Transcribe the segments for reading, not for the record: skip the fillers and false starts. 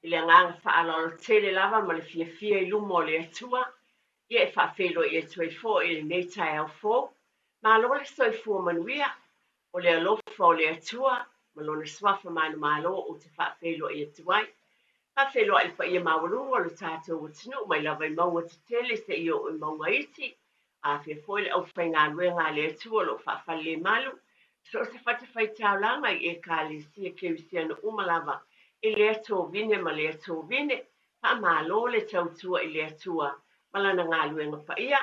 I le agaga faaaloalo tele lava ma le fiafia i luma o le Atua, ia e faafeiloai atu ai foi i lenei taeao fou. Malo le soifua manuia, o le alofa o le Atua ma Lona Suafa manumalo ou te faafeiloai atu ai. Faafeiloai i le paia maualuga o le tatou atunuu mai lava i mauga tetele seia oo i mauga iti, afea foi le aufaigaluega a le Atua o lo o faafalelemalu i so o se fatafaitaulaga i Ekalesia Kerisiano uma lava i lea tovine ma lea tovine. Faamalo le tautua i le Atua ma Lana galuega paia.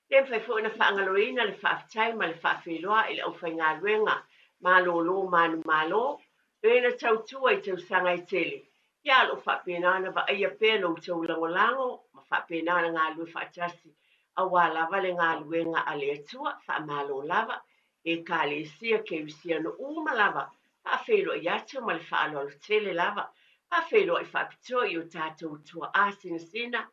Le mafai foi ona faagaloina le faafetai ma le faafeiloai i le aufaigaluega malolo manumalo, e na tautua i tausaga e tele, ia o lo o faapena ona vaaia pea lo outou lagolago ma faapena ona galulue faatasi aua lava le galuega a le Atua. Faamalo lava Ekalesia Kerisiano uma lava, faafeiloai atu ma le faaaloalo tele lava. Faafeiloai faapitoa i o tatou tuaa sinasina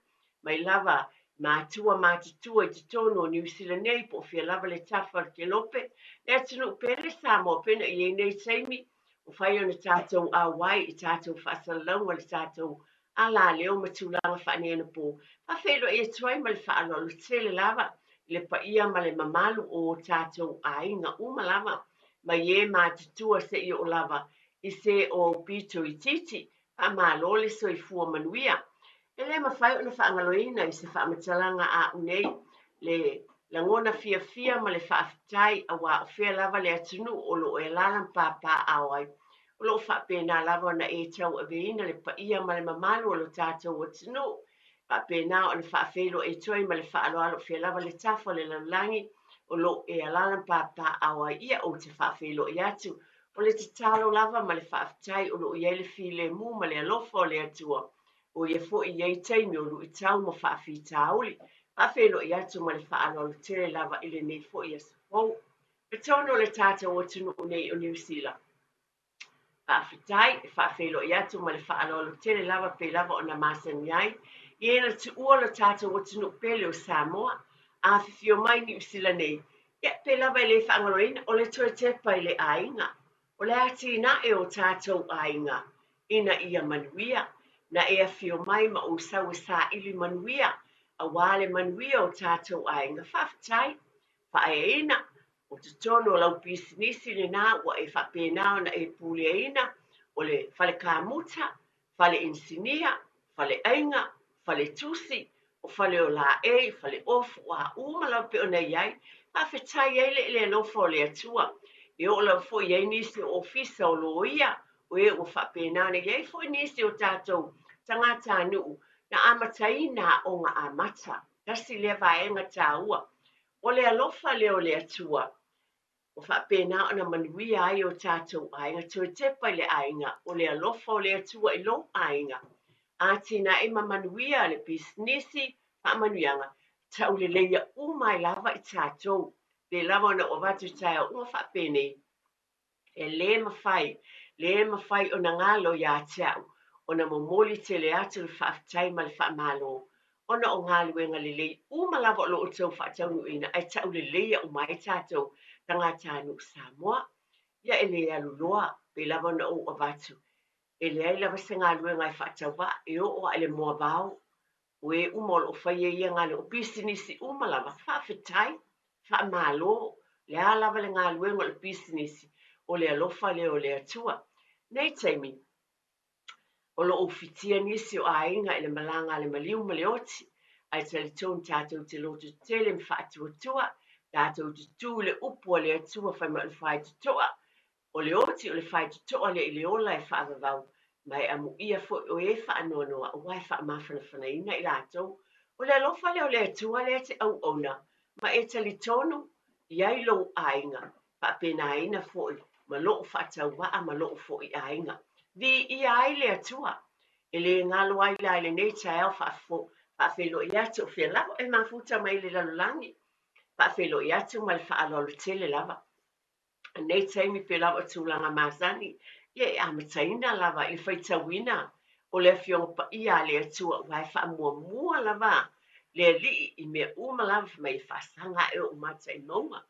mai lava matua matutua i totonu o Niu Sila nei, po o fea lava le tafa o le kelope, le atunuu pele Samoa pei ona i ai nei taimi ua fai ona tatou auai i tatou faasalalauga o le tatou alaleo ma tulaga faaneionapo. Faafeiloai atu ai ma le faaaloalo tele lava i le paia ma le mamalu o tatou aiga uma lava, mai e matutua seia oo lava i se o aupito itiiti. Faamalo le soifua manuia. E le mafai ona faagaloina i se faamatalaga a au nei le lagona fiafia ma le faafetai, aua o fea lava le atunuu o lo o e alaala ma papaaao ai, o lo o faapena lava ona e tauaveina le paia ma le mamalu o lo tatou atunuu, faapena ona faafeiloai atu ai ma le faaaloalo o fea lava le tafa o le lalolagi o lo o e alaala ma papaaao ai. Ia, ou te faafeiloai atu. O le tatalo lava ma le faafetai o lo o i ai le filemu ma le alofa o le Atua, o ia foi i ai taimi o luitau ma faafitauli. Faafeiloai atu ma le faaaloalo tele lava i lenei foi aso fou. I totonu o le tatou atunuu nei o Niu Sila, faafetai, e faafeiloai atu ma le faaaloalo tele lava pei lava ona masani ai i e na tuua lo tatou atunuu pele o Samoa, afifio mai Niu Sila nei, ia pei lava e le faagaloina o le toe tepa i le aiga, o le atinae o tatou aiga ina ia manuia, na e afio mai ma ou sau e saili manuia, aua le manuia o tatou aiga. Faafetai, faaeaina, o totonu o lau pisinisi lena ua e faapena ona e puleaina, o le fale kamuta, fale inisinia, fale aiga, fale tusi, o fale o laei, fale ofu, o a uma lava pei ona i ai. Faafetai ai le alofa o le Atua. E oo lava foi i ai nisi o ofisa o loia, o e ua faapena ona i ai foi nisi o tatou tagatanuu na amataina aoga amata. Tasi lea vaega taua. O le alofa lea o le Atua, ua faapena ona manuia ai o tatou aiga, toe tepa i le aiga, o le alofa o le Atua i lou aiga. Atinae ma manuia le pisinisi, faamanuiaga, tauleleia uma ai lava i tatou. Pe lava ona ua avatu i taeao uma faapenei, e le mafai, le mafai ona galo ia te au, ona momoli tele atu le faafetai ma le faamalo, ona o galuega lelei uma lava o lo o outou faataunuuina, ae tauleleia uma ai tatou tagatanuu Samoa. Ia e le alu loa, pe lava ona ou avatu, e leai lava se galuega e faatauvaa, e oo lava i le moavao, o e uma o lo o faia ia galuega, o pisinisi uma lava, faafetai, faamalo, le a lava le galuega o le pisinisi, o le alofa lea o le Atua. Nei taimi, o lo o ufitia nisi o aiga i le malaga a le maliu ma le oti, ae talitonu tatou te lototetele ma faatuatua, tatou te tu i le upu a le Atua fai mai o le faitotoa, o le oti o le faitotoa lea i le ola e faavavau, ma e amuia foi o e faanoanoa aua e faamafanafanaina i latou. O le alofa lea o le Atua lea te auauna, ma e talitonu i ai lou aiga, faapenaina foi ma lou faatauvaa ma lou foi aiga. Viia ai le Atua, e le galo ai la i lenei taeao faafeiloai atu o fea lava e mafuta mai le lalolagi, faafeiloai atu ma le faaaloalo tele lava. Nei taimi pe lava o tulaga masani, ia e amataina lava i le faitauina o le Afioga Paia a le Atua, aua e faamuamua lava le Alii i mea uma lava, fai mai e faasaga ae ou mata i mauga,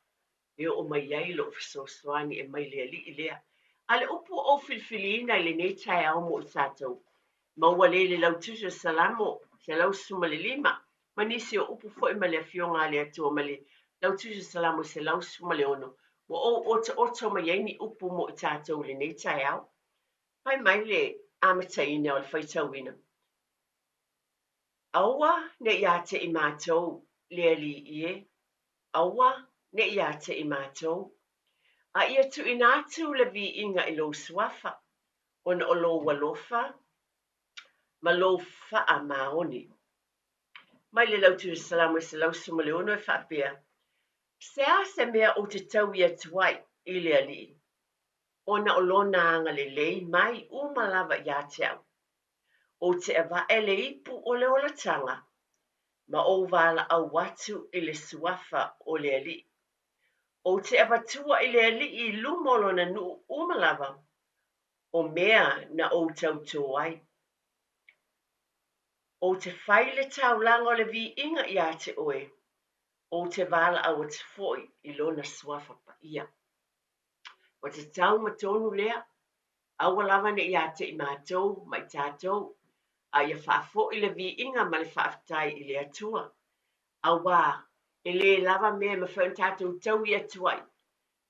e oo mai ai lou fesoasoani e mai le Alii lea. A le upu o ou filifiliina i lenei taeao mo i tatou, Maua lea i le Lautusi o Salamo 115, ma nisi o upu foi mai le Afioga a le Atua mai le Lautusi o Salamo 116, ua ou otooto mai ai ni upu mo i tatou i lenei taeao. Fai mai le amataina o le faitauina, Aua ne i ia te i matou le Alii e, aua ne i ia te i matou, a ia tuuina atu le viiga i lou suafa, ona o lou alofa ma lou faamaoni. Mai le Lautusi o Salamo 116 e faapea, Se a se mea ou te taui atu ai i le Alii, ona o lona agalelei mai uma lava ia te au. Ou te ava'e le ipu o le olataga, ma ou valaau atu i le suafa o le Alii. Ou te avatua i le Alii i luma o lona nuu uma lava, o mea na ou tautō ai. Ou te fai le taulaga o le viiga ia te oe, ou te valaau atu foi i lona suafa paia. Ua tatau ma tonu lea, aua lava ne i ia te i matou ma i tatou, a ia faafoi le viiga ma le faafetai i le Atua. Auā, e le lava mea e mafai ona tatou taui atu ai,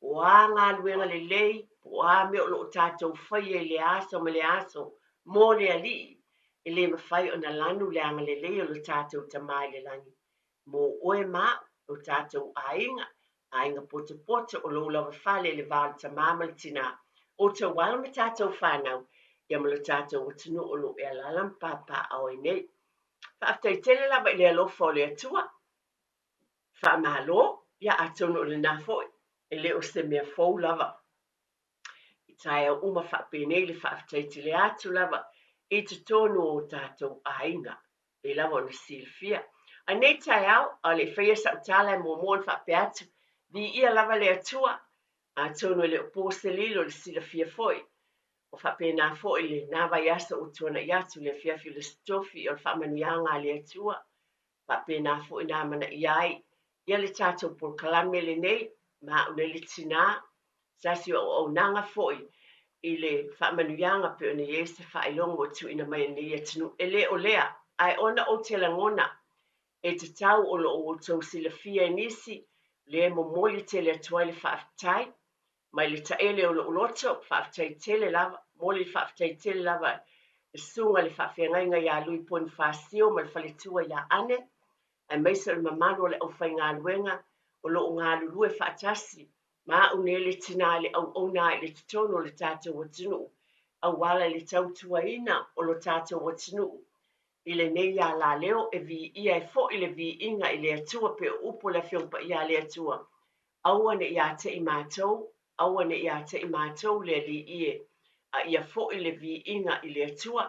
po o a galuega lelei, po o a mea o lo o tatou faia i le aso ma le aso mo le Alii, e le mafai ona lanu le agalelei o lo tatou Tama i le lagi mo oe ma au, lo tatou aiga, aiga potopoto, o lou lava fale i le va o le tama ma le tinā, outou alo ma tatou fanau, ia ma lo tatou atunuu o lo o e alaala ma papaaao ai nei. Faafetai tele lava i le alofa o le Atua. Faamalo, ia atonu o lena foi, e le o se mea fou lava. I taeao uma faapenei le faafetai tele atu lava i totonu o tatou aiga, pei lava ona silafia. A nei taeao, a o le i faia sau tala e muamua ona faapea atu, viia lava le Atua, atonu e le o po se lilo i le silafia foi, o faapena foi lena vaiaso ua tuanai atu le afiafi o le Aso Tofi o le faamanuiaga a le Atua, faapena foi na amanaia ai ia le tatou polokalame lenei, ma au nei le tinā, se tasi o auaunaga foi i le faamanuiaga pei ona i ai se faailoga ua tuuina mai e lenei atunuu. E le o lea, ae ona ou te lagona e tatau o lo o outou silafia e nisi, lea e momoli tele atu ai le faafetai mai le taele o lou loto, faafetai tele lava, momoli le faafetai tele lava i le susuga i le faafeagaiga ia Lui Ponifasio ma le faletua ia Ane, aemaise o le mamalu o le aufaigaluega o lo o galulue faatasi ma au nei le tinā i le auauna i le totonu o le tatou atunuu, auala i le tautuaina o lo tatou atunuu i lenei alaleo e viia ai foi le viiga i le Atua pei o upu o le Afioga Paia a le Atua. Aua ne i ia te i matou, aua ne i ia te i matou le Alii e, a ia foi le viiga i le Atua.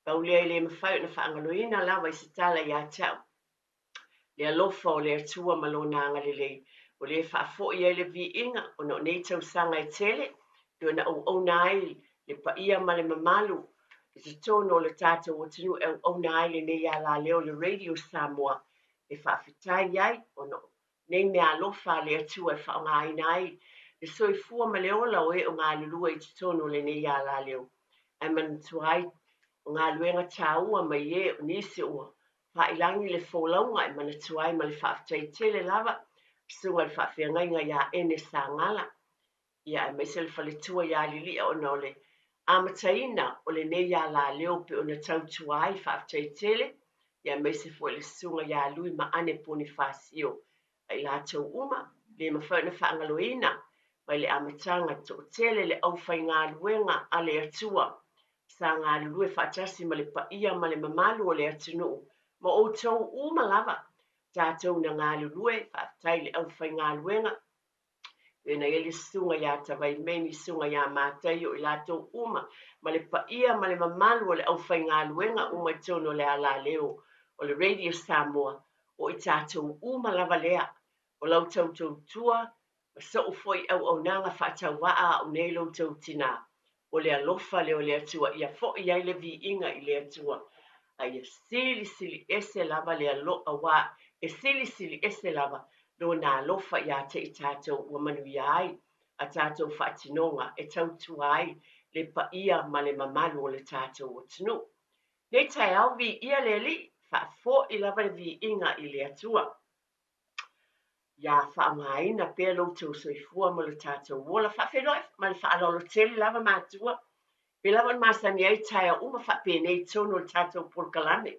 Pau lea e le mafai ona faagaloina lava i se tala ia te au, le alofa o le Atua ma Lona agalelei, o lea e faafoi ai le viiga ona o nei tausaga e tele, pei ona auauna ai le paia ma le mamalu i totonu o le tatou atunuu e auauna ai lenei alaleo o le Radio Samoa e faafetai ai ona o nei meaalofa a le Atua e faaaogaina ai le soifua ma le ola o e o galulue i totonu o lenei alaleo. Ae manatua ai o galuega taua mai e o nisi ua faailagi le folauga e manatua ai ma le faafetai tele lava susuga i le faafeagaiga ia Ene Sagala, ia aemaise le faletua ia Lilia ona o le amataina o lenei alaleo pei ona tautua ai, faafetai tele, ia aemaise foi le susuga ia Lui ma Ane Ponifasio a i latou uma, le mafai ona faagaloina mai le amataga toatele le aufaigaluega a le Atua sa galulue faatasi ma le paia ma le mamalu o le atunuu ma outou uma lava tatou na galulue, faafetai i le aufaigaluega pei ona i ai le susuga ia Tavaimeni, susuga ia Mataio, i latou uma ma le paia ma le mamalu o le aufaigaluega uma i totonu o le alaleo o le Radio Samoa, o i tatou uma lava lea, o lau tautua ma so'u foi auaunaga faatauvaa a au nei lo outou tinā, o le alofa lea o le Atua ia fo'i ai le viiga i le Atua, a ia silisili ese lava le auā e silisili ese lava lona alofa ia te i tatou ua manuia ai a tatou faatinoga e tautua ai le paia ma le mamalu o le tatou atunuu. Nei taeao, viia le Alii, faafoi lava le viiga i le Atua. Ia faaaogaina pea lo outou soifua ma lo tatou ola. Faafeiloai ma le faaaloalo tele lava matua. Pei lava ona masani ai taeao uma faapenei i totonu o le tatou polokalame.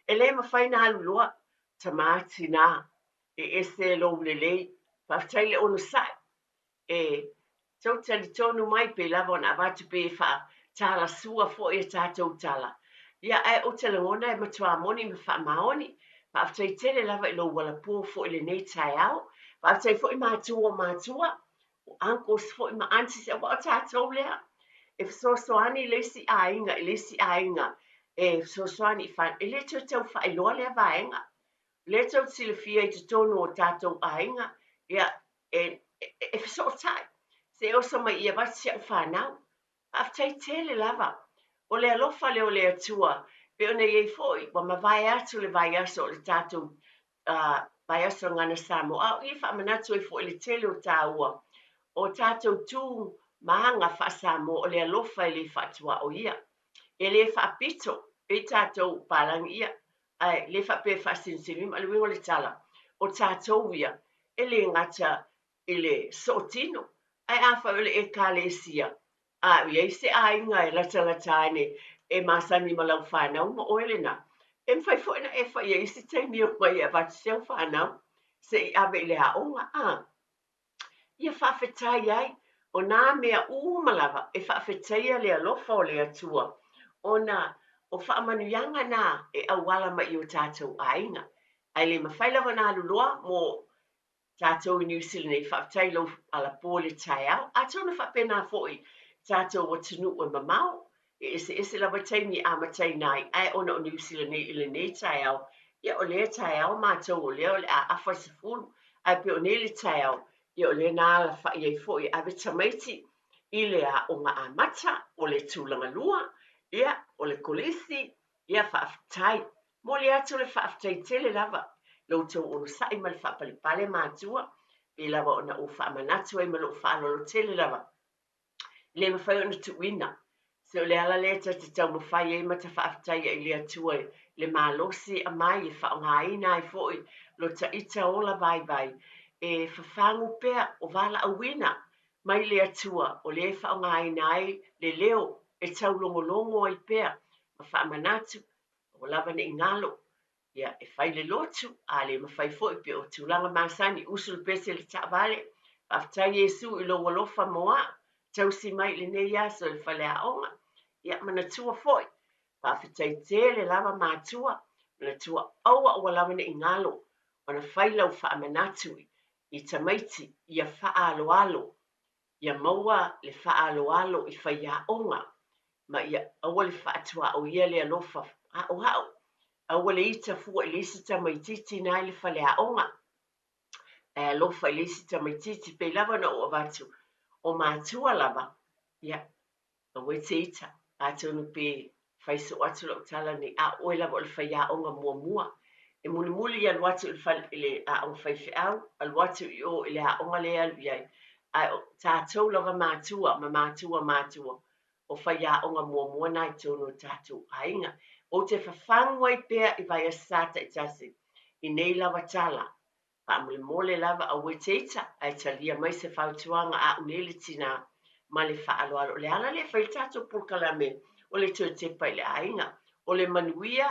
E le mafai ona alu loa, tama tina, e ese lou lelei. Faafetai le onosai. E tou te talitonu mai pei lava ona avatu pe faatalasua foi a tatou tala. Ia, ae ou te lagona e matua moni ma faamaoni. Faafetai tele lava i lou alapō foi i lenei taeao. Faafetai foi matua o matua, o uncles foi ma aunties, aua o tatou lea e fesoasoani le isi aiga i le isi aiga e fesoasoani i fa... E le toe tau faailoa lea vaega. O lea tou te silafia i totonu o tatou aiga, ia, e, e fesootai, se oso mai i avatu si au fanau. Faafetai tele lava. O le alofa lea o le Atua, pei ona i ai foi, ua mavae atu le vaiaso o le tatou vaiaso Gagana Samoa, a o i e faamanatu ai foi le tele o taua o tatou tu ma aga faa-Samoa, o le alofa e le faatuaoia. E le faapito, pei tatou palagi ia, ae le faapea e faasinisinilima. O le uiga o le tala, o tatou ia, e le gata i le sootino, ae afai o le Ekalesia, a i ai se aiga e latalata ane e masani ma lau fanau ma oe lena, e mafai foi ona e fai i ai isi taimi e omai e avatu si au fanau se i ave i le aoga, a ia faafetai ai. O nā mea uma lava e faafetaia le alofa o le Atua, ona o faamanuiaga nā e auala mai i o tatou aiga. Ae le mafai lava ona alu loa mo tatou i Niu Sila nei, faafetai i lou alapō i le taeao. Atonu faapena foi i tatou atunuu e mamao, e eseese lava taimi e amataina ai, ae ona o Niu Sila nei i lenei taeao, ia o lea taeao matou o lea o le a afa le 10, ae pei o nei le taeao, ia o lea na alafai ai foi e ave tamaiti i le aoga amata, o le tulaga lua, ia o le kolisi, ia faafetai. Momoli atu le faafetai tele lava i lo outou onosai ma le faapalepale matua, pei lava ona ou faamanatu ai ma lou faaaloalo tele lava, e le mafai ona tuuina. Se o le ala lea ta te taumafai ai ma ta faafetaia i le Atua i le malosi e aumai e faaaogaina ai foi lo ta ita ola vaivai e fafagu pea o valaauina mai le Atua o lea e faaaogaina ai le leo e taulogologo ai pea ma faamanatu aua lava ne i galo. Ia, e fai le lotu, a le mafai foi pei o tulaga masani, usu le pese i le taavale, faafetai Iesu i lou alofa mo au, tausi mai i lenei aso i le faleaoga. Ia, manatua foi, faafetai tele lava matua, manatua aua aua lava ne i galo ona fai lau faamanatu i tamaiti ia faaaloalo, ia maua le faaaloalo i faiaoga, ma ia aua le faatuaoia le alofa haʻohaʻo, aua le ita fua i le isi tamaitiiti na i le faleaoga, ae alofa i le isi tamaitiiti, pei lava ona ou avatu, o matua lava, ia, aua e te ita, atonu pe fai soo atu lau tala nei, a o oe lava o le faiaoga muamua, e mulimuli alu atu i le fale, i le aoga faifeau, alu atu i o i le aoga lea e alu i ai, ae o tatou lava matua ma matua matua, o faiaoga muamua na i totonu o tatou aiga. Ou te fafagu ai pea i Vaiaso Sa taitasi i nei lava tala, Faamolemole lava aua e te ita ae talia mai se fautuaga a au nei le tina ma le faaaloalo. O le ala lea e fai le tatou polokalame o le toe tepa i le aiga. O le manuia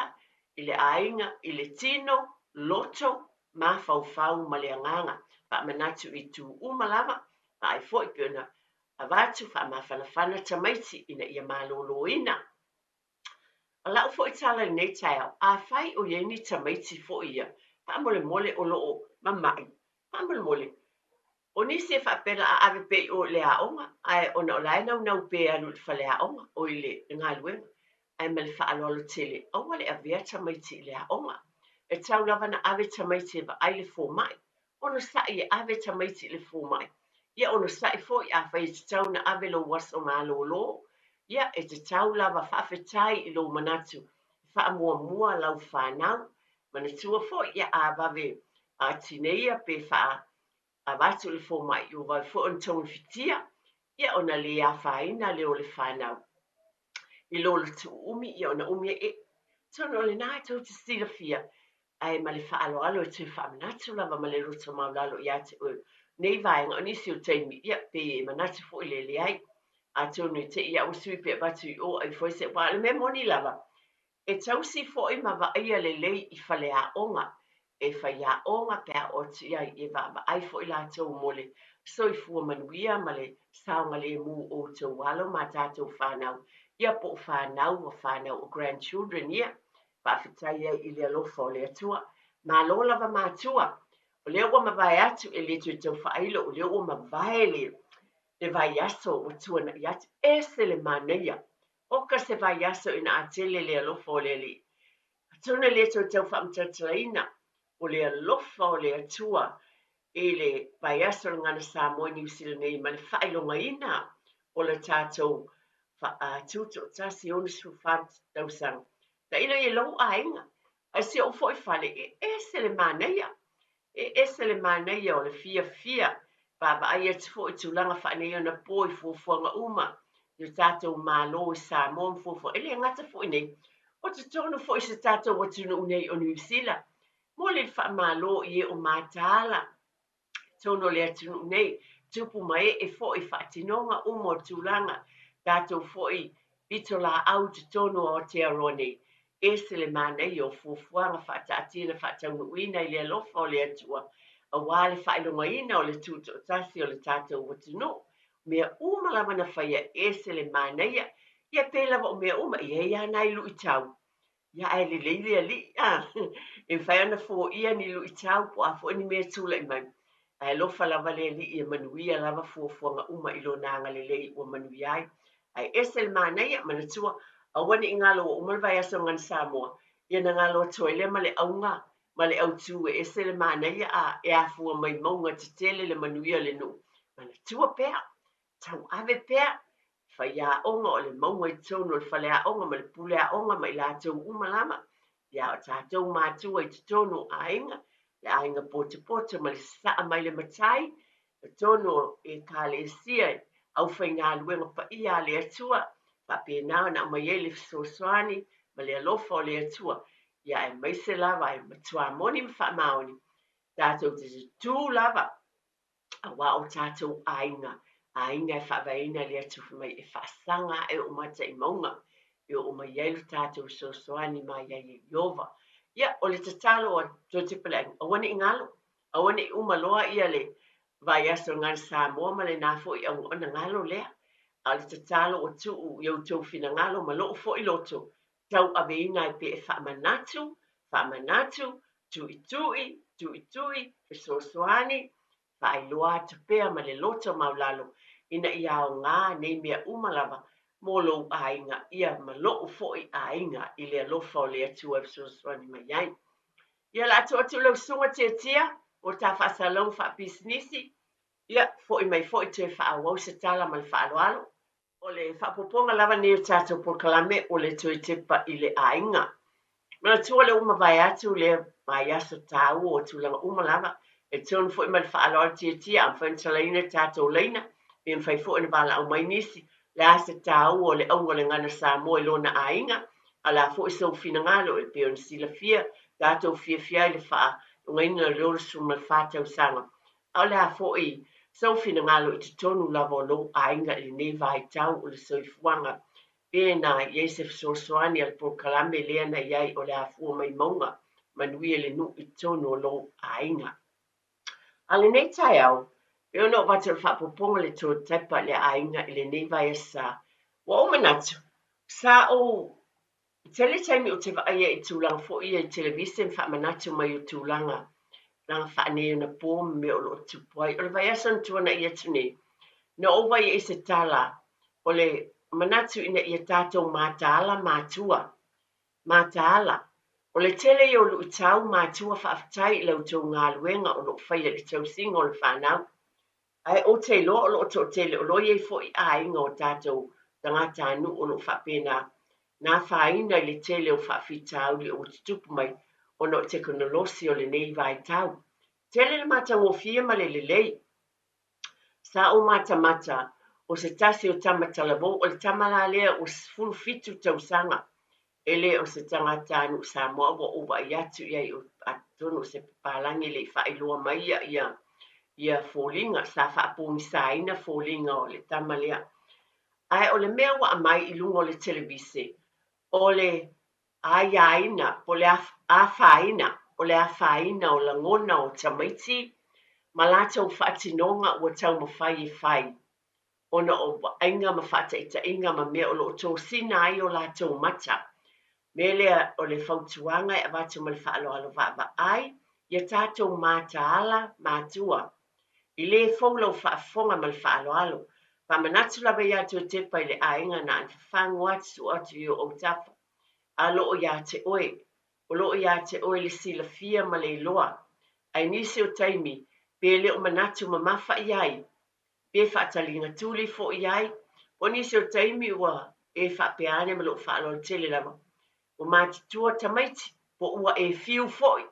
i le aiga, i le tino, loto, mafaufau ma le agaga. Faamanatu i itu uma lava, vaai foi pei ona avatu faamafanafana tamaiti ina ia maloloina. O lau foi tala i lenei taeao, afai o i ai ni tamaiti foi ia, faamolemole o lo o mama'i, faamolemole, o nisi e faapea o le a ave pea i o i le aoga, ae ona o la e naunau pea e alu i le faleaoga, oi le galuega, ae ma le faaaloalo tele, aua le avea tamaiti i le aoga. E tatau lava ona ave tamaiti e vaai le fomai, Onosai e ave tamaiti i le fomai. Ia onosai foi afai e tatau ona ave lou aso malolo. Ia, e tatau lava faafetai i lou manatu e faamuamua lau fanau. Manatua foi, ia a vave tineia pe faa avatu i le fomai, ua vave foi ona togafitia, ia ona le afaina lea o le fanau i lo le tuuumi, ia ona umi ai. E Atonu o lena e tou te silafia, ae ma le faaaloalo e toe faamanatu lava ma le loto maualalo ia te oe nei vaega. O nisi o taimi, ia, pei e manatu foi le leai. Atonu e te i a ua sui pe avatu i o ai foi se aua o le mea moni lava, e tausi foi ma vaaia lelei i faleaoga, e faiaoga pe a oo atu i ai, e vaavaai foi latou mo le soifua manuia ma le saogalemu o outou alo ma tatou fanau, ia po o fanau a fanau, o grandchildren ia. Faafetai ai i le alofa o le Atua. Malo lava matua. O lea ua mavae atu, e le toe tau faailo, o lea ua mavae le vaiaso ua tuanai atu. Ese le manaia. Oka se vaiaso ina a tele le alofa o le Alii. Atonu e le toe tau faamatalatalaina o le alofa o le Atua i le vaiaso o le Gagana Samoa i Niu Sila nei ma le faailogaina o le tatou tutoatasi 64 tausaga. Tailo i lou aiga, a si ou foi fale, e ese le manaia. E ese le manaia o le fiafia, vaavaai atu foi i tulaga faaneionapo i fuafuaga uma i o tatou Malo i Samoa ma fuafuaga. E le gata foi nei, o totonu foi i se tatou atunuu nei o Niu Sila. Momoli le faamalo i e o mataala totonu o le atunuu nei, tupu ma ee foi faatinoga uma o tulaga, tatou foi pitolaau i totonu o Aotearoa nei. Ese le manaia o fuafuaga faataatia na faataunuuina i le alofa o le Atua, aua le faailogaina o le tutoatasi o le tatou atunuu. Mea uma lava na faia, ese le manaia. Ia pei lava o mea uma, e i ai lava nai luitau. Ia ae lelei le Alii, a! E mafai ona foia ni luitau po o a foi ni mea e tulai mai. Ae alofa lava le Alii e manuia lava fuafuaga uma i Lona agalelei ua manuia ai. Ae ese le manaia, manatua, aua ne i galo ua uma le vaiaso o Gagana Samoa, ia na galo atu ai lea ma le auga ma le autū e ese le manaia, a e afua mai mauga tetele le manuia o le nuu. Manatua pea, tauave pea, faiaoga o le mauga i totonu o le faleaoga ma le pule aoga ma i latou uma lava, ia o tatou matua i totonu o aiga, le aiga potopoto ma le sasaa mai le matai, totonu o ekalesia, aufaigaluega paia a le Atua, faapena ona aumai ai le fesoasoani ma le alofa o le Atua, ia aemaise lava e matua moni ma faamaoni, tatou te tutū lava, aua o tatou aiga, aiga e faavaeina i le Atua fai mai e faasaga ae oo mata i mauga, e oo mai ai lo tatou fesoasoani mai ai e Ieova. Ia, o le tatalo a Toetepa le Aiga, aua ne i galo, aua ne i uma loa ia le vaiaso o le Gagana Samoa ma lena foi auga ona galo lea. A o le tatalo ua tuu i outou finagalo ma lou foi loto, tauaveina ai pea e faamanatu, faamanatu, tuitui, tuitui, fesoasoani, faailoa atu pea ma le loto maualalo ina ia aoga nei mea uma lava mo lou aiga, ia ma lou foi aiga i le alofa o le Atua e fesoasoani mai ai. Ia la atu atu lau susuga Tiatia o ta faasalalauga faapisinisi, ia foi mai foi toe faaauau se tala ma le faaaloalo. O le faaopoopoga lava nei o tatou polokalame o le toe tepa i le aiga. Manatua lea ua mavae atu lea vaiaso taua o tulaga uma lava, e tonu foi ma le faaaloalo Tiatia, a mafai ona talaina tatou laina, pe mafai foi ona valaau mai nisi, le a se taua o le auga o le Gagana Samoa i lona aiga, a o le a foi sou finagalo e pei ona silafia, tatou fiafia ai i le faailogaina o le 64 tausaga. A o le a foi sou finagalo i totonu lava o lou aiga i lenei vaitau o le soifuaga, pe na i ai se fesoasoani a le polokalame lea na i ai o le afua mai mauga manuia le nuu i totonu o lou aiga. A lenei taeao, pei ona ou avatu o le faaopoopoga le toe tepa i le aiga i lenei vaiaso, ua ou manatu, sa ou tele taimi ou te vaaia i tulaga foi ia i televise ma faamanatu mai o tulaga tulaga faaneionapo ma mea o lo o tupu ai. O le vaiaso na tuanai atu nei, na ou vaai ai i se tala o le manatu ina ia tatou mataala matua. Mataala. O le tele ia o luitau matua faafetai i la outou galuega o lo o faia i le tausiga o le fanau. Ae ou te iloa o lo o toatele o lo o i ai foi aiga o tatou tagatanuu o lo o faapena na afaina i le tele o faafitauli o ua tutupu mai ona o tekonolosi o lenei vaitau. Tele le matagofie ma le lelei. Sa ou matamata o se tasi o tama talavou, o le tama la lea ua 17 tausaga. E le o se tagatanuu Samoa ua ou vaai atu i ai, atonu o se papalagi e le i faailoa mai ia foliga, sa faapogisaina foliga o le tama lea. Ae o le mea ua aumai i luga o le televise, o le aiaina, po o le afaina, o le afaina o lagona o tamaiti ma latou faatinoga ua taumafai e fai ona o vaaiga ma faataitaiga ma mea o lo o tosina ai o latou mata. Mea lea o le fautuaga e avatu ma le faaaloalo, vaavaai ia tatou mataala matua. I le fou lau faafofoga ma le faaaloalo, faamanatu lava ia te oe tepa i le aiga na ana fafagu atu tuu atu i ou autafa. A lo o ia te oe, o lo o ia te oe le silafia ma le iloa. Ae nisi o taimi, pe le o manatu mamafa i ai, pe faataliga tuli foi i ai, po o nisi o taimi ua e faapea ane ma lou faaaloalo tele lava, ua matutua tamaiti, po ua e fiu foi.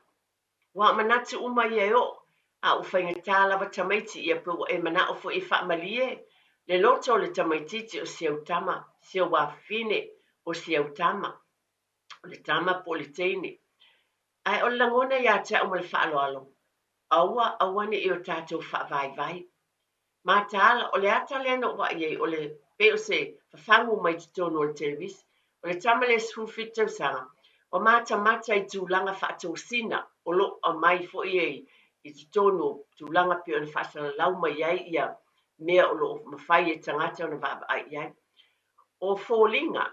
Ua manatu uma ia e oo, a ua faigata lava tamaiti ia pe ua e manao foi e faamalie le loto o le tamaititi o si au tama, si au afafine o si au tama, o le tama po o le teine. Ae o le lagona ia te au ma le faaaloalo, aua aua ne i o tatou faavaivai. Mataala, o le ata lea na ou vaai ai, o le pei o se fafagu mai totonu o le televise, o le tama lea 17 tausaga, ua matamata i tulaga faatosina o lo o aumai foi e i totonu o tulaga pei ona faasalalau mai ai ia mea o lo o mafai e tagata ona vaavaai i ai. O foliga,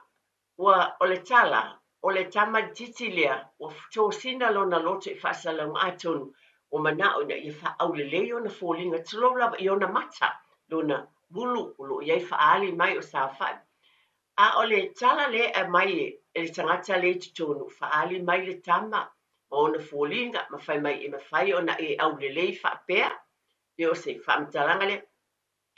ua o le tala, o le tamaititi lea, ua tosina lona loto i faasalalauga, atonu ua manao ina ia faaaulelei ona foliga, tulou lava i ona mata, lona ulu o lo o i ai faaali mai o saofai. A o le tala lea e aumai e le tagata lea i totonu, faaali mai le tama ma ona foliga, ma fai mai e mafai ona e aulelei faapea, pe o se faamatalaga lea,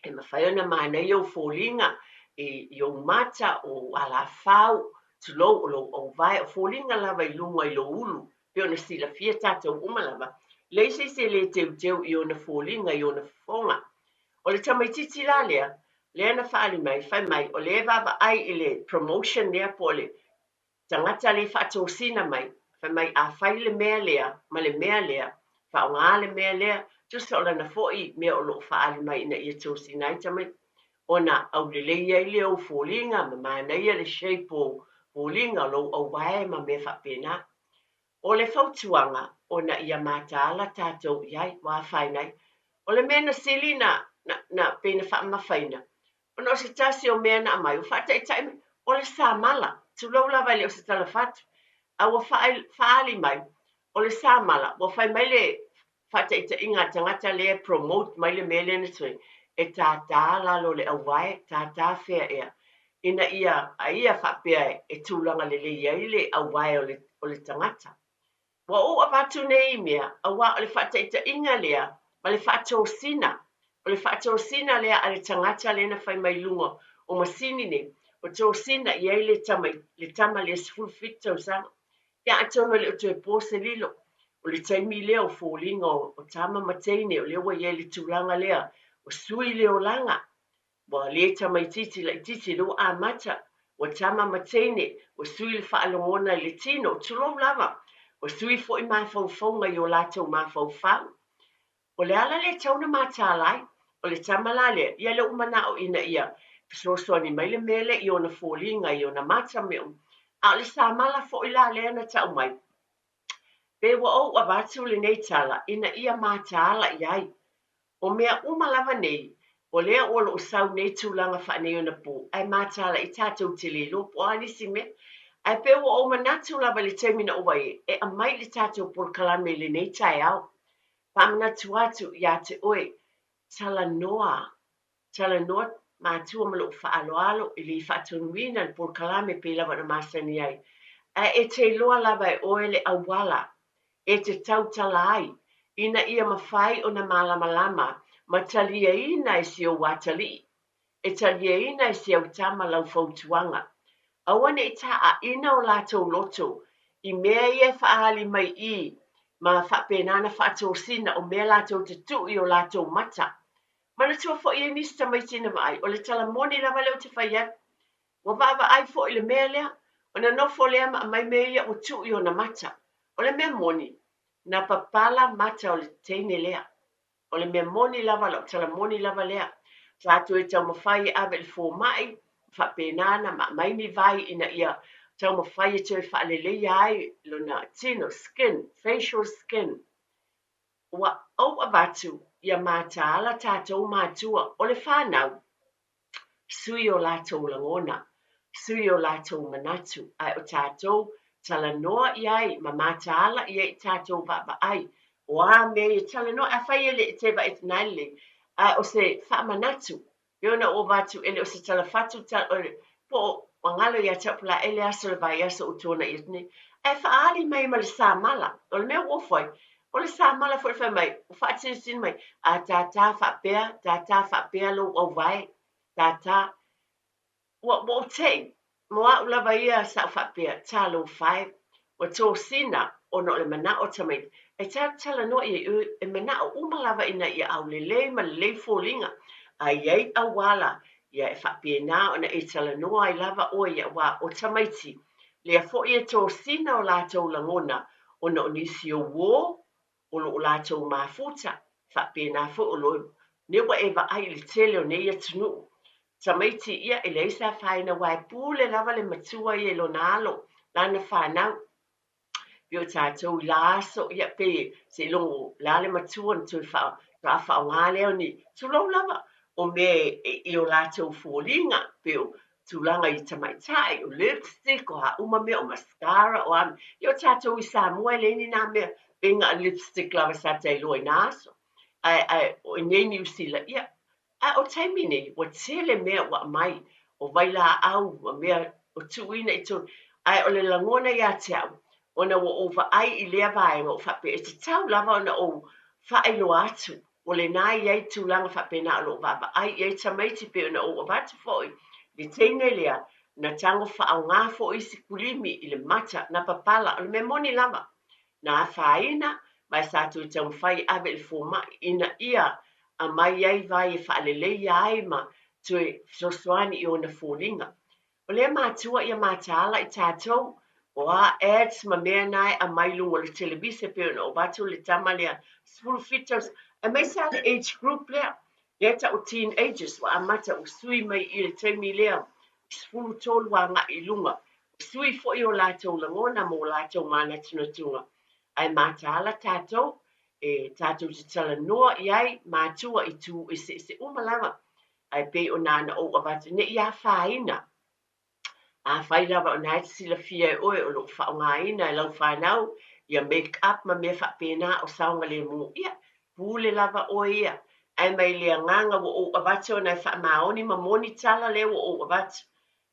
e mafai ona manaia ou foliga i ou mata, o alafau, tulou o lou auvae, o foliga lava i luga i lou ulu, pe ona silafia tatou uma lava, leai se isi e le teuteu i ona foliga, i ona fofoga. O le tamaititi la lea, lea na faaali mai, fai mai, o lea e vaavaai i le promotion lea po o le tagata lea e faatosina mai, fai mai a fai le mea lea ma le mea lea, faaaoga le mea lea, tusa o lana foi mea o lo o faaali mai ina ia tosina ai tamaiti, ona aulelei ai le ou foliga, ma manaia le shape o foliga, o lou auvae ma mea faapena. O le fautuaga, ona ia mataala tatou i ai, ua afaina ai. O le mea na sili na pei na faamamafaina, ona o se tasi o mea na aumai, ua faataitai mai, o le samala, tulou lava e le o se talafatu, a ua faaali mai, o le samala, ua fai mai le faataitaiga a tagata lea e promote mai le mea lea na sui, e tātā lalo o le auvae, tātā fea ea, ina ia a ia faapea e tulaga lelei ai le auvae o le tagata. Ua ou avatu nei mea, aua o le faataitaiga lea ma le faatosina, o le faatosina lea a le tagata lea na fai mai luga o masini nei, ua tosina i ai le tama lea 17 tausaga. Ia atonu e le o toe po se lilo, o le taimi lea o foliga o tama ma teine, o lea ua i ai le tulaga lea, o sui le olaga, ua le tamaititi laititi, lea ua amata, ua tama ma teine, ua sui le faalogona i le tino, tulou lava, ua sui foi mafaufauga i o latou mafaufau. O le ala lea tau na mataala ai, o le tama la lea, ia lea ua manao ina ia fesoasoani mai le mea lea i ona foliga, i ona mata mea uma. A o le samala foi la lea na tau mai, pe ua ou avatu lenei tala ina ia mataala i ai. O mea uma lava nei, o lea ua loo sau nei tulaga faanei ona po, ae mataala i tatou te le iloa po o a nisi mea. Ae pe ua ou manatu lava i le taimi na ou vaai e aumai le tatou polokalame i lenei taeao. Faamanatu atu ia te oe, talanoa, talanoa matua ma lou faaaloalo i le faatonuina le polokalame pei lava na masani ai. Ae e te iloa lava e oe le auala e te tautala ai, ina ia mafai ona malamalama ma taliaina e si ou atalii, e taliaina e si au tama lau fautuaga. Aua ne i taaaina o latou loto i mea ia e faaali mai i ma faapena na faatosina o mea latou te tuu i o latou mata. Manatua foi e nisi tamaiti na vaai, o le tala moni lava lea ou te fai atu. Ua vaavaai foi le mea lea, Ona nofo lea ma aumai mea ia ua tuu i ona mata. O le mea moni, na papala mata o le teine lea. O le mea moni lava, lau tala moni lava lea. Sa toe taumafai e ave i le fomai, faapena ona aumai ni vai ina ia taumafai e toe faaleleia ai lona tino, skin, facial skin. Ua ou avatu ia mataala tatou matua o le fanau, sui o latou lagona, sui o latou manatu, ae o tatou talanoa i ai ma mataala i ai i tatou vaavaai. O a mea ia talanoa, afai e le te vaai atu na lelei, ae o se faamanatu, pei ona ou avatu e le o se talafatu po o ua galo ia te au po o le a ea le aso o le vaiaso ua tuanai atu nei, ae faaali mai ma le samala. O le mea ua ofo ai, o le samala foi fai mai, ua faatinitini mai, a tātā faapea, tātā faapea lou auvae, tātā. Ua ou tei, mo au lava ia sa ou faapea, talofa e, ua tosina ona o le manao o tamaiti, e tatou talanoa i ai, e manao uma lava ina ia aulelei ma lelei foliga, a i ai auala, ia e faapena ona e talanoa ai lava oe ia aua o tamaiti, lea foi e tosina o latou lagona ona o nisi o uō, o lo o latou mafuta, faapena foi o lo nei ua e vaai i le tele o nei atunuu. Tamaiti ia e leai se afaina aua e pule lava le matua ia i lona alo, lana fanau. Pei o tatou i la aso, ia pe seiloga o le a le matua ona toe faaaoga lea o ni, tulou lava, o mea i o latou foliga, pei o tulaga i tamaitai, o lipstick, o a uma mea, o mascara, o a mea. Ia o tatou i Samoa e leai ni nā mea, pei na o le lipstick lava sa ta iloa i nā aso. Ae o i nei Niu Sila, ia, a o taimi nei, ua tele mea ua aumai, o vailaau ma mea o tuuina i totonu. Ae o le lagona ia te au, ona ua ou vaai i lea vaega ua faapea, e tatau lava ona ou faailoa atu, o lena e i ai tulaga faapena o lo o vaavaai i ai tamaiti pei ona ou avatu foi le teine lea, na tago faaaoga foi isi kulimi i le mata, na papala, o le mea moni lava, na afaina, ma e sa toe taumafai e ave i le fomai ina ia aumai ai vai e faaleleia ai ma toe fesoasoani i ona foliga. O lea matua ia mataala i tatou, o a ads ma mea na e aumai i luga o le televise pei ona ou avatu le tama lea 17 tausaga, aemaise lava le age group lea, lea e tau o teenagers, ua amata ua sui mai i le taimi lea 13 agai i luga, ua sui foi o latou lagona ma o latou manatunatuga, ae mataala tatou, e tatou te talanoa i ai matua i tu eseese uma lava, ae pei o na na ou avatu ne i afaina. Afai lava o na e te silafia e oe o lo o faaaogaina e lau fanau ia make up ma mea faapena o saogalemu, ia, pule lava oe ia. Ae mai le agaga ua ou avatu ona e faamaoni ma moni tala lea ua ou avatu.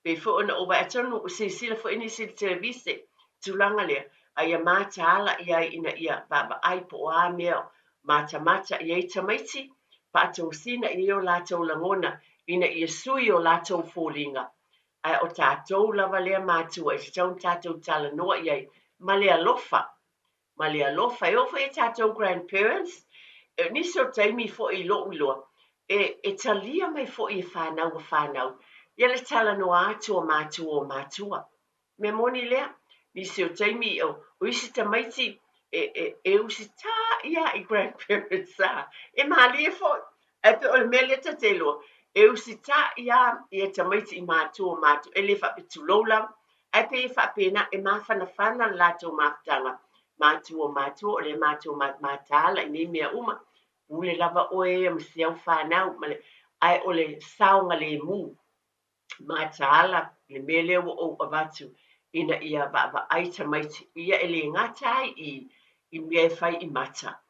Pei foi ona ou vaai atonu ua silasila foi nisi i le televise i le tulaga lea, a ia mataala i ai ina ia vaavaai po o a mea matamata i ai tamaiti, faatosina i ai o latou lagona ina ia sui o latou foliga. Ae o tatou lava lea matua e tatau ona tatou talanoa i ai ma le alofa, ma le alofa. E oo foi i tatou grandparents, e nisi o taimi foi i lou iloa, e talia mai foi e fanau a fanau ia le talanoa atu o matua o matua. Mea moni lea, nisi o taimi o isi tamaiti e usitaia i grandparents a, e malie foi. Ae pei o le mea lea ta te iloa, e usitaia ia tamaiti i matua o matua, e le faapea tulou lava, ae pei e faapena, e mafanafana le latou mafutaga, matua o matua, o lea matou mataala i nei mea uma, pule lava oe ia ma si au fanau, ae o le saogalemu, mataala le mea lea ua ou avatu ina ia vaavaai tamaiti, ia e le gata ai i mea e fai i mata,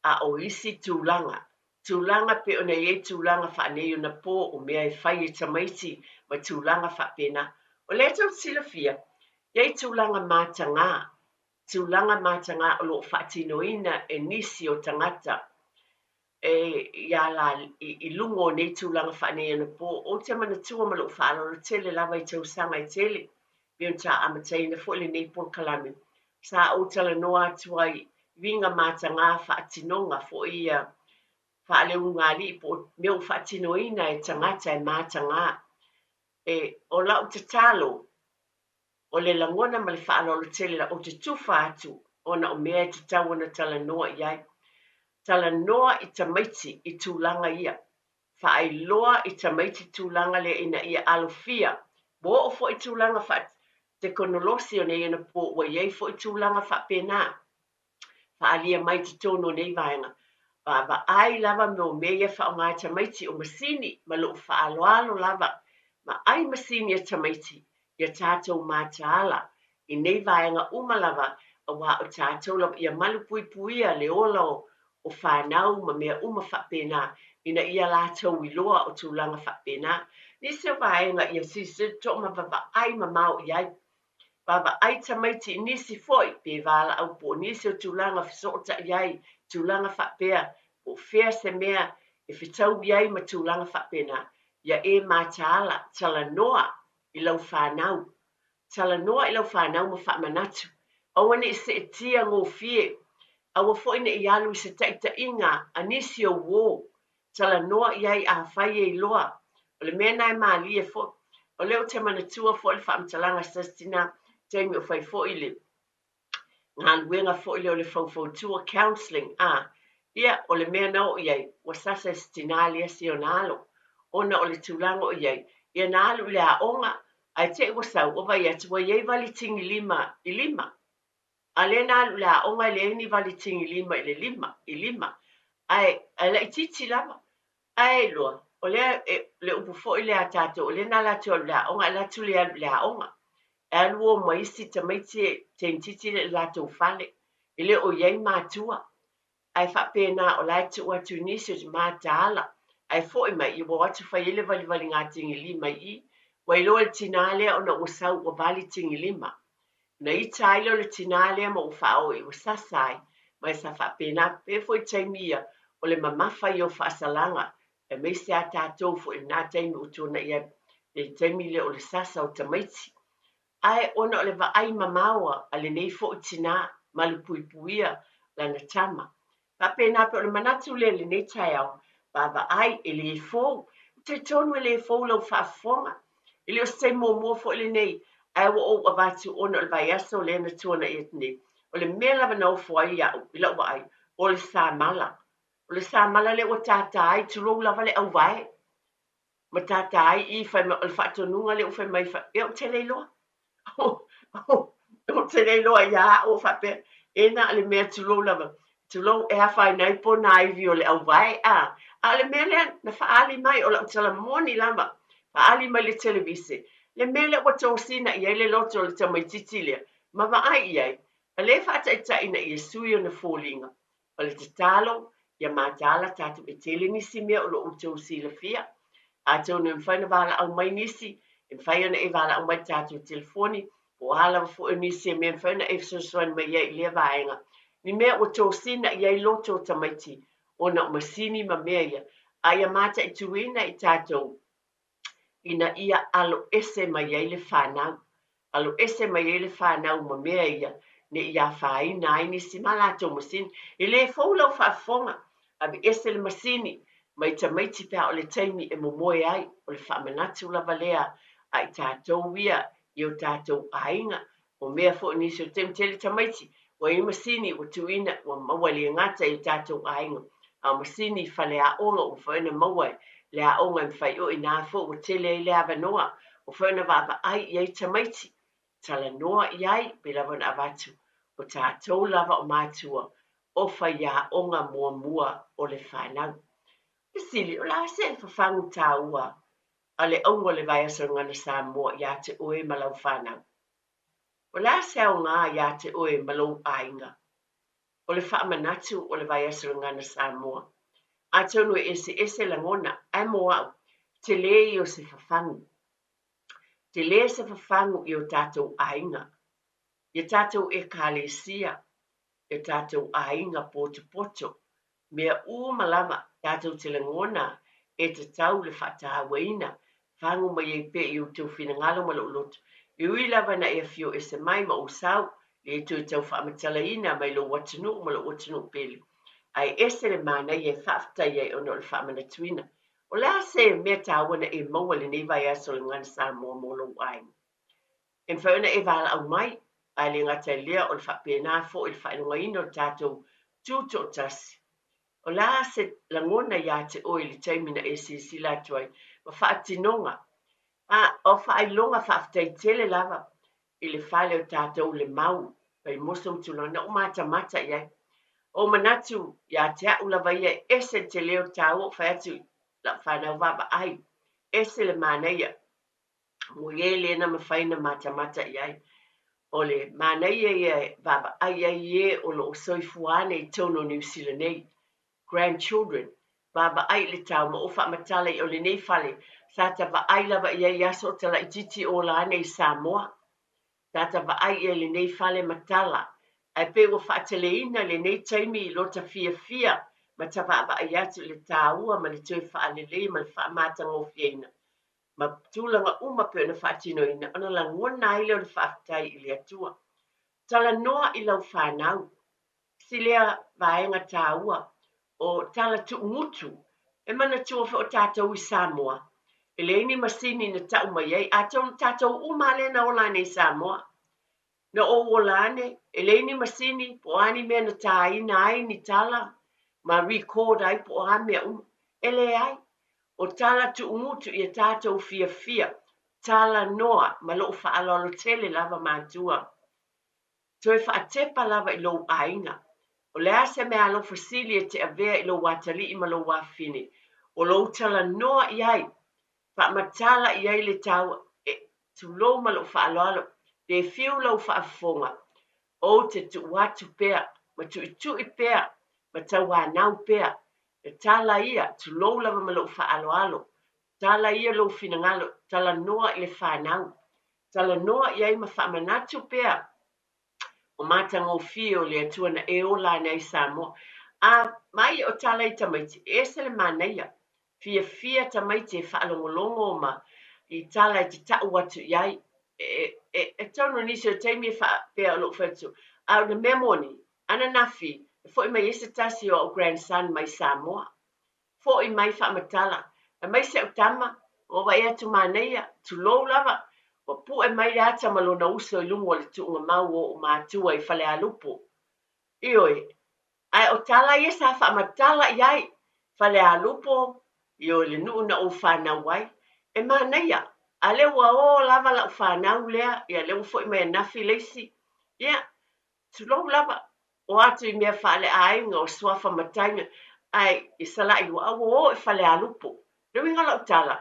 a o isi tulaga, tulaga pei ona i ai tulaga faaneionapo o mea e fai e tamaiti ma tulaga faapena. O lea tou te silafia, e i ai tulaga mataga, tulaga mataga o lo o faatinoina e nisi o tagata e ia la i luga o nei tulaga faaneionapo. Ou te manatua ma lou faaaloalo tele lava i tausaga e tele, pei ona sa amataina foi lenei polokalame, sa ou talanoa atu ai i uiga mataga faatinoga foi ia faaleulugalii po o mea ua faatinoina e tagata e mataga. E, o lau tatalo, O le lagona ma le faaaloalo tele la ou te tufa atu ona o mea e tatau ona talanoa i ai. Talanoa i tamaiti i tulaga ia. Faailoa i tamaiti tulaga lea ina ia alofia. Ua oo foi tulaga faatekonolosi o nei anapo ua i ai foi tulaga faapena. Faaalia mai i totonu o nei vaega. Vaavaai lava mo mea ia faaaoga e tamaiti o masini ma lou faaaloalo lava. Vaai masini a tamaiti ia tatou mataala i nei vaega uma lava aua o tatou lava ia malupuipuia le ola o fanau ma mea uma faapena ina ia latou iloa o tulaga faapena. Nisi o vaega ia silasila totoa ma vaavaai mamao i ai. Vaavaai tamaiti i nisi foi pe valaau po o nisi o tulaga fesootai ai, tulaga faapea, po o fea se mea e fetaui ai ma tulaga faapena. Ia e mataala, talanoa i lau fanau. Talanoa i lau fanau ma faamanatu. Aua ne i seetia gofie. Aua foi ne i alu i se taitaiga a nisi o uō. Talanoa i ai afai e iloa. O le mea lena e malie foi. O lea ou te manatua foi le faamatalaga a se tasi tina, taimi o fai foi le galuega foi lea o le faufautua, counselling, a, ia, o le mea na oo i ai, ua sasa e se tina lea si ona alo, ona o le tulaga o i ai, ia na alu i le aoga, ae te i ua sau, ua vaai atu ua i ai vali tigilima i lima. A lea na alu i le aoga e leai ni vali tigilima i le lima, i lima, ae, ae laitiiti lava. Ae iloa, o lea, e, le upu foi lea a tatou, o lea na alu atu alu i le aoga, ae alu atu le alu i le aoga. E alu o ma isi tamaiti e teititi le latou fale, e le o i ai matua. Ae faapena o la e tuu atu i nisi o mataala, ae foi mai, ia ua o atu fai ai le valivaliga tigilima i i. Ua iloa e le tinā lea ona ua sau ua vali tigilima. Ona ita ai lea o le tinā lea ma ua faaoo ua sasa ai, ma sa faapena pei foi taimi ia o le mamafa ia o faasalaga, aemaise a tatou foi i lena taimi ua tuanai ai le taimi lea o le sasa o tamaiti. Ae ona o le vaai mamao a lenei foi tinā, malupuipuia lana tama. Faapena pei o le manatu lea i lenei taeao, vaavaai, e le fou. Ou te talitonu e le fou lau faafofoga. E le o se taimi muamua foi lenei, ae ua ou avatu ona o le vaiaso lea na tuanai atu nei. O le mea lava na ofo ai au i lau vaai, o le samala. O le samala lea ua tātā ai, tulou lava le auvae. Ma tātā ai i fai mai, o le faatonuga lea ua fai mai, ia ou te le iloa. Ou te le iloa ia au o faapea, e na o le mea tulou lava, tulou e afaina ai ponaivi o le auvae, a. A o le mea lea na faaali mai, o lau tala moni lava, faaali mai le televise, le mea lea ua tosina i ai le loto o le tamaitiiti lea, ma vaai i ai, a lea e faataitai ina ia sui ona foliga. O le tatalo, ia mataala tatou e tele nisi mea o lo o outou silafia. Atonu e mafai ona valaau mai nisi, e mafai ona e valaau mai i le tatou telefoni, po o a lava foi o nisi mea e mafai ona e fesoasoani mai ai i lea vaega. Ni mea ua tosina i ai loto o tamaiti ona o masini ma mea ia, a ia mataituina i tatou ina ia aloese mai ai le fanau, aloese mai ai le fanau ma mea ia ne i afaina ai nisi ma latou masini. E le fou lau faafofoga, aveese le masini mai tamaiti pe a o le taimi e momoe ai, o le faamanatu lava lea a i tatou ia i o tatou aiga. O mea foi nisi o taimi tele tamaiti ua i ai masini ua tuuina ua maua e le gata i o tatou aiga, a o masini i faleaoga ua mafai ona maua e le aoga e mafai o i ina foi ua tele ai le avanoa ua mafai ona vaavaai i ai tamaiti, talanoa i ai pei lava ona avatu o tatou lava o matua o faiaoga muamua o le fanau. Fesili, o le a se fafagu taua a le auga o le Vaiaso Gagana Samoa ia te oe ma lau fanau? O le a se aoga iā te oe ma lou aiga? O le faamanatu o le Vaiaso Gagana Samoa. Atonu e eseese lagona, ae mo au, tele ia o se fafagu. Tele se fafagu i o tatou aiga, i a tatou Ekalesia, i o tatou aiga potopoto, mea uma lava tatou te lagona e tatau le faatauaina, fagu mai ai pea i outou finagalo ma lou loto, e ui lava ina e afio ese mai ma ou sau, le toe tau faamatalaina mai lou atunuu ma lou atunuu pele, ae ese le manaia e faafetai ai ona o le faamanatuina. O le a se mea taua na e maua i lenei vaiaso o le Gagana Samoa mo lou aiga? E mafai ona e valaau mai, ae le gata i lea o le faapena foi le faailogaina o le tatou Tutoatasi. O le a se lagona ia te oe i le taimi na e silasila atu ai ma faatinoga a o faailoga faafetai tele lava i le fale o tatou le mau Vaimoso ma tulaga na ou matamata i ai. Ua ou manatu ia te au lava ia e ese le tele o le taua ou fai atu i lau fanau vaavaai, ese le manaia ua i ai lea na mafai ona matamata i ai. O le manaia ia e vaavaai i ai e o lo o soifua ane i totonu o Niu Sila nei, grandchildren, vaavaai i le tau ma ou faamatala i o lenei fale sa ta vaai lava i ai i aso o ta laitiiti o ola ane i Samoa. Sa ta vaai i ai i lenei fale ma tala, ae pei ua faateleina i lenei taimi i lo ta fiafia ma ta vaavaai atu i le taua ma le toe faalelei ma le faamatagofieina ma tulaga uma pei ona faatinoina, ona lagona ai lea o le faafetai i le Atua. Talanoa i lau fanau, si lea vaega taua o tala tuugutu. E manatua foi o tatou i Samoa, e leai ni masini na tau mai ai, atonu tatou uma lava lea na ola ane i Samoa. Na ou ola ane, e leai ni masini po o a ni mea na tāina ai ni tala ma record ai po o a mea uma. E leai. O tala tuugutu ia tatou fiafia, talanoa ma lou faaaloalo tele lava matua. Toe faatepa lava i lou aiga. O le a se meaalofa sili e te avea i lou atalii ma lou afafine, o lou talanoa i ai, faamatala i ai le taua, e, tulou ma lou faaaloalo, pe fiu lau faafofoga, ou te tuu atu pea, ma tuitui pea, ma tauanau pea, e tala ia, tulou lava ma lou faaaloalo, tala ia lou finagalo, talanoa i le fanau, talanoa i ai ma faamanatu pea o matagofie o le Atua na e ola ane ai Samoa. A mai o tala i tamaiti, e ese le manaia. Fiafia tamaiti e faalogologo ma i tala e te tau atu i ai. E, e, e tonu nisi o taimi e faapea o lou fai atu, a o le mea moni, ananafi, e foi mai ai se tasi o au grandson mai Samoa. Foi mai faamatala, fai mai si au tama, ua vaai atu manaia, tulou lava, ua pue mai le ata ma lona uso i luga o le tuugamau o ou matua i Falealupo. Ioe, ae o tala ia sa faamatala i ai, Falealupo, ioe, le nuu na ou fanau ai. E manaia, a lea ua o lava lau fanau lea, ia lea ua foi mai anafi le isi. Ia, Tulou lava, o atu i mea faaleaiga o suafa matai ae i Salailua a ua o i Falealupo. Le uiga o lau tala,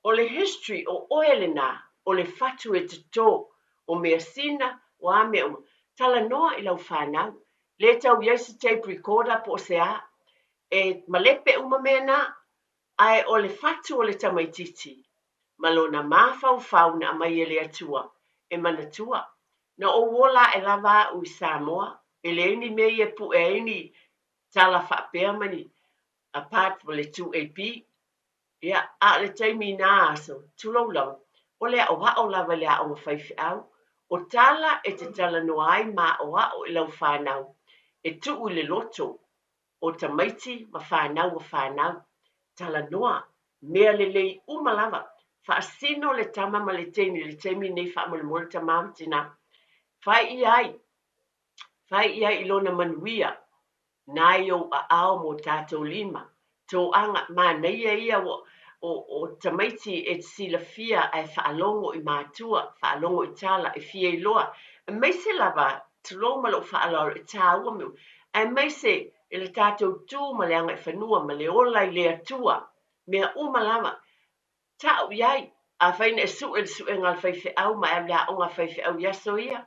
o le history o oe lena, o le fatu e toto, o measina, o a mea uma. Talanoa i lau fanau, le tau i ai se tape recorder po o se a, e malepe uma mea na. Ae o le fatu o le tamaitiiti ma lona mafaufau na aumai e le Atua e manatua, na ou ola ae lava au i Samoa, e leai ni mea ia e pue ai ni tala faapea ma ni apart from le 2AP. Ia, a o le taimi i na aso, tulou lava, o le aʻoaʻo lava i le aoga faifeau, o tala e te talanoa ai ma aʻoaʻo i lau fanau e tuu i le loto, o tamaiti ma fanau a fanau. Talanoa, mea lelei uma lava. Faasino le tama ma le teine i le taimi nei faamolemole tama ma tina. Fai i ai, fai i ai i lona manuia. Na i ou aao mo tatou lima. Toaga, manaia ia ua o, o tamaiti e te silafia ae faalogo i matua, faalogo i tala, e fia iloa. Aemaise lava, tulou ma lou faaaloalo, e taua mea uma, aemaise i le tatou tu ma le agaifanua ma le ola i le Atua, mea uma lava. Tau i ai, afai na e sue le suega a le faifeau ma e alu i le aoga a faifeau i aso ia,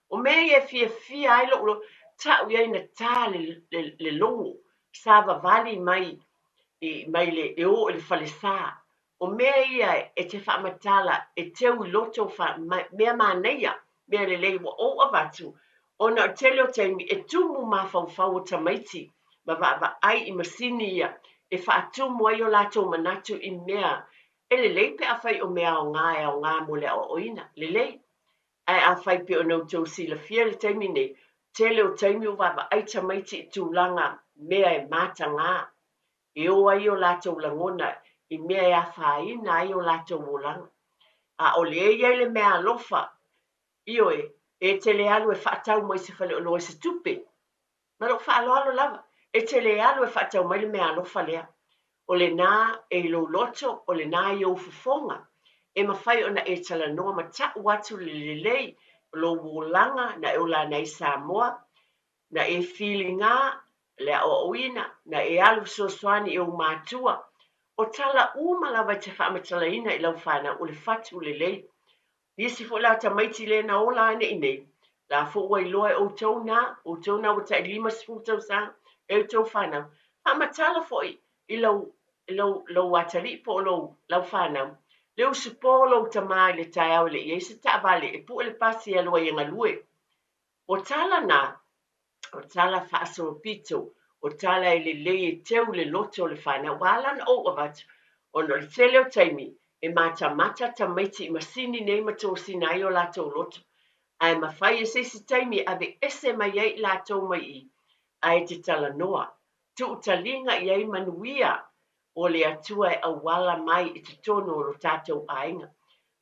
o mea ia e fiafia ai lou loto, tau i ai na ta le, le, le logo, savavali mai i, mai le, e o i le falesa. O mea ia e te faamatala e teu i loto fa, ma, mea manaia, mea lelei ua ou avatu, ona o le tele o taimi e tumu mafaufau o tamaiti ma vaavaai i masini ia e faatumu ai o latou manatu i mea e lelei pe afai o mea aoga e aoga mo le aoaoina. Lelei. Ae afai pei ona outou silafia i le taimi nei, tele o taimi ua vaavaai tamaiti i tulaga mea e mataga, e o ai o latou lagona i mea e afaina ai o latou olaga. A o lea e i ai le meaalofa. Ioe, e te le alu e faatau mai se faleoloa i se tupe. Ma lou faaaloalo lava, e te le alu e faatau mai le meaalofa lea. O lena e i lou loto, o lena i ou fofoga, e mafai ona e talanoa ma ta'u atu le lelei o lou olaga na e ola ane ai i Samoa, na e filiga le aoaoina, na e alu fesoasoani i ou matua. O tala uma lava e te faamatalaina i lau fanau, o le fatu lelei. Nisi foi la o tamaiti lea na ola ane i inei, la foi ua iloa e outou na, outou na ua tai 50 tausaga e outou fanau. Faamatala foi i lau, lou, lou atalii po o lou, lau fanau, le usupo o lou tama i le taeao e le i ai se taavale e pue le pasi e alu ai e galue. O tala na, o tala faasolopito, o tala e lelei e teu i le loto o le fanau. Ua ala ona ou avatu, ona o le tele o taimi e matamata tamaiti i masini nei ma tosina ai o latou loto. Ae mafai e se isi taimi e aveese mai ai i latou mai i i, ae te talanoa, tuu taliga i ai manuia o le Atua e auala mai i totonu o lo tatou aiga. O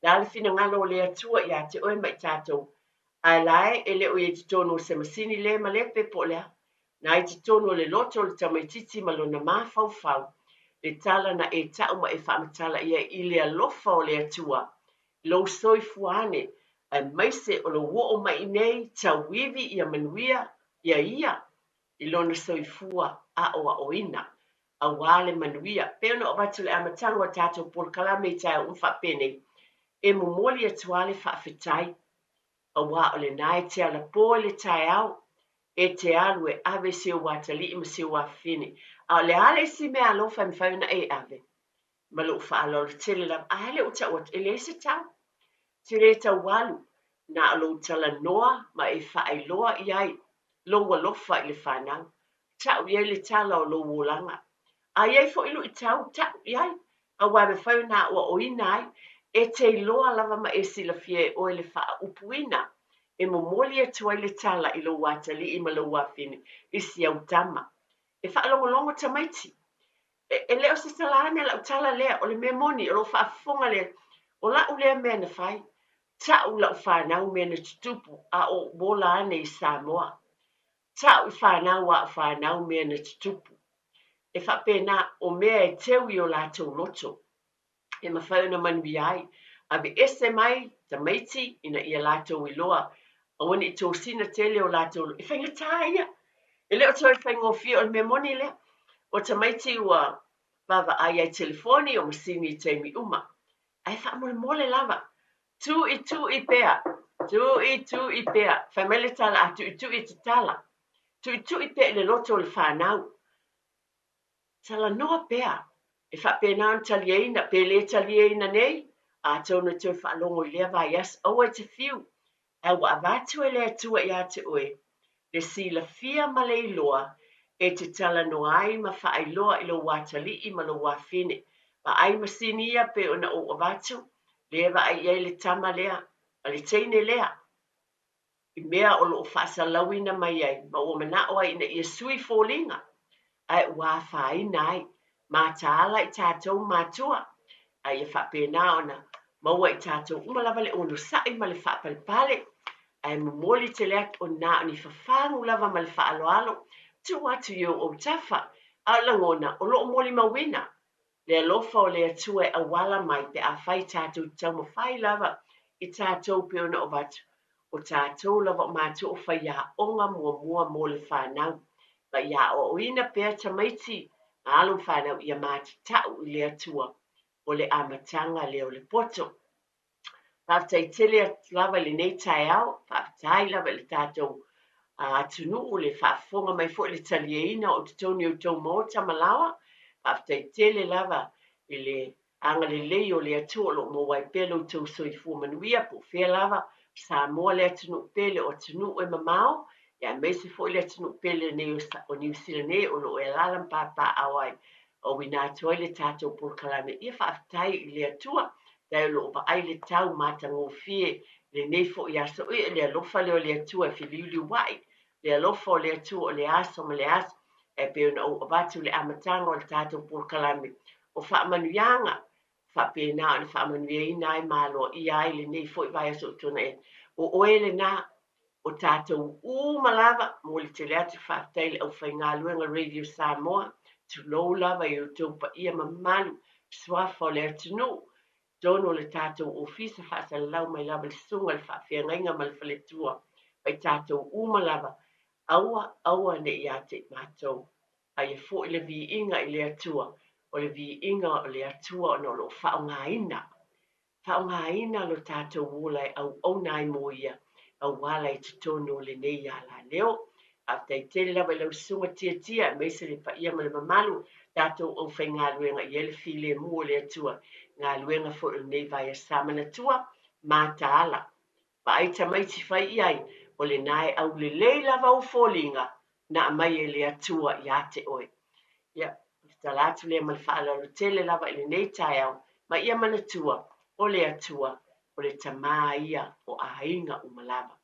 le a le finagalo o le Atua ia te oe ma i tatou? Ae la e le o i ai i totonu o se masini le malepe po o le a. Na i totonu o le loto o le tamaitiiti ma lona mafaufau le tala na e ta'u ma e faamatala i ai i le alofa o le Atua i lou soifua ane, aemaise o lou oo mai iinei tauivi ia manuia ia ia i lona soifua aoaoina aua le manuia. Pei ona ou avatu i le amataga o le tatou polokalame i taeao uma faapenei, e momoli atu lava le faafetai, aua o lena e te alapo i le taeao, e te alu e ave si ou atalii ma si ou afafine. A o le a le isi meaalofa e mafai ona e ave? Ma lou faaaloalo tele lava. A lea ua tau atu, e leai se tau. Te le tau alu, na o lou talanoa ma e faailoa i ai lou alofa i le fanau. Ta'u i ai le tala o lou olaga. A i ai foi luitau, ta'u i ai, aua e mafai ona aoaoina ai. E te iloa lava ma e silafia e oe le faaupuina e momoli atu ai le tala i lou atalii ma lou afine i si au tama. E faalogologo tamaiti. E le o se tala ane lau tala lea, o le mea moni, o loo faafofoga le, o la'u lea mea na fai. Ta'u la'u fanau mea na tutupu a o ou ola ane i Samoa. Ta'u i fanau a au fanau mea na tutupu. E faapena, o mea e teu i o latou loto, e mafai ona manuia ai. Aveese mai tamaiti ina ia latou iloa, aua ne i tosina tele o latou, e faigata ia. E le o toe faigofie, o le mea moni lea. O tamaiti ua vaavaai ai telefoni o masini i taimi uma. Ae faamolemole lava, tu'itu'i pea, tu'itu'i pea. Fai mai le tala a tu'itu'i e tatala. Tu'itu'i pea i le loto o le fanau. Talanoa pea, e faapena ona taliaina, pe le taliaina nei, atonu e toe faalogo i lea vaiaso. Aua e te fiu, ae ua avatu e le Atua ia te oe le silafia ma le iloa e te talanoa ai ma faailoa i lou atalii ma lou afine. Vaai masini ia pei ona ou avatu, lea e vaai i ai le tama lea ma le teine lea i mea o lo o faasalauina mai ai ma ua manao ai ina ia sui foliga, ae ua afaina ai. Mataala i tatou matua, a ia faapena ona maua i tatou uma lava le onosai ma le faapalepale, ae momoli tele atu o na o ni fafagu lava ma le faaaloalo, tuu atu i ou autafa, a o lagona o lo o molimauina le alofa o le Atua e auala mai pe afai tatou te taumafai lava i tatou pei ona avatu, o tatou lava o matua o faiaoga muamua mo le fanau, ma ia aoaoina pea tamaiti ma alo ma fanau ia matatau i le Atua o le amataga lea o le poto. Faafetai tele atu lava i lenei taeao, faafetai lava i le tatou atunuu le faafofoga mai foi le taliaina o totonu i outou maota ma laoa. Faafetai tele lava i le agalelei o le Atua o lo o maua ai pea lo outou soifua manuia po o fea lava Samoa le atunuu pele o atunuu e mamao, ia aemaise foi le atunuu pele nei o Niu Sila nei o lo o e alaala ma papaaao ai auina atu ai le tatou polokalame. Ia faafetai i le Atua, faafetai o lo o vaai le tau matagofie i lenei foi aso. Ia le alofa lea o le Atua e feliuliuai, le alofa o le Atua o le aso ma le aso, e pei ona ou avatu le amataga o le tatou polokalame o faamanuiaga, faapena ona faamanuiaina ai ma aloaia ai lenei foi vaiaso ua tuanai atu. O oe lenā, o tatou uma lava, momoli tele atu faafetai i le aufaigaluega Radio Samoa, tulou lava i outou paia mamalu, suafa o le atunuu, totonu o le tatou ofisa faasalalau mai lava i le susuga i le faafeagaiga ma le faletua, ma i tatou uma lava, aua aua ne i ia te i matou. A ia foi le viiga i le Atua, o le viiga o le Atua ona o lo o faaaogaina Faaaogaina lo tatou ola e auauna ai mo ia auala i totonu o lenei alaleo. Faafetai tele lava i lau susuga Tiatia aemaise le paia ma le mamalu tatou aufaigaluega i ai le filemu o le Atua galuega foi o lenei vaiasa manatua mataala. Vaai tamaiti fai i ai, o lena e aulelei lava ou foliga na aumai e le Atua ia te oe. Ia, o le tala atu lea ma le faaaloalo tele lava i lenei taeao, ma ia manatua, o le Atua, o le Tama ia o aiga uma lava.